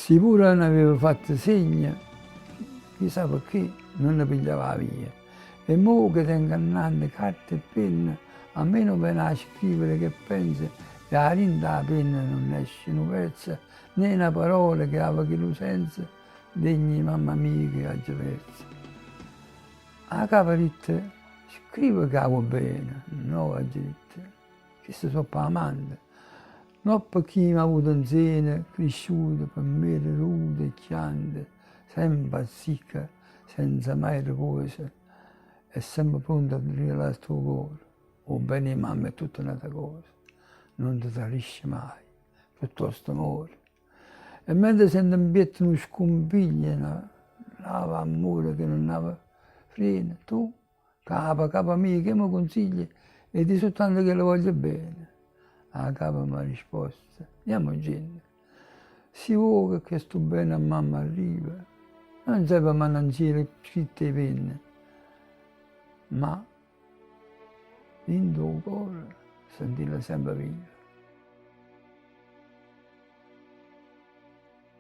Si pure n'aveva fatto segno, chi sa pecché nun ne pigliava 'a via. E mo che tengo annante carta e penna, a me nun vene 'a scrivere che penzo e 'a dint' 'a penna nun esce nu verzo né na parola che ave chillu senzo degno 'e mamma mia che aggio perzo. 'A capa ha ditto, scrive che 'a vuò bene, no, aggio ditto, cheste so' p' 'amante, no pe chi m'ha avuto 'nzeno, crisciuto pe me reruto e chianto, sempe a sicco, senza maje repuoso e sempe pronto a rialà stu core. 'O bene 'e mamma è tutta n'ata cosa, nun te tradisce maje, piuttosto more. E mentre sento 'mpietto nu scumpiglio, na lava 'ammore che nun ave freno, tu, capa, capa mia, che me cunsiglie 'e di' sultanto che le voglio bene? 'A capa m'ha risposto, Jammoncenne, si vuo' che chestu bene a mamma arriva, nun serve mannà 'ncielo scritte 'e penne, ma dint' 'o core sentirla sempe viva.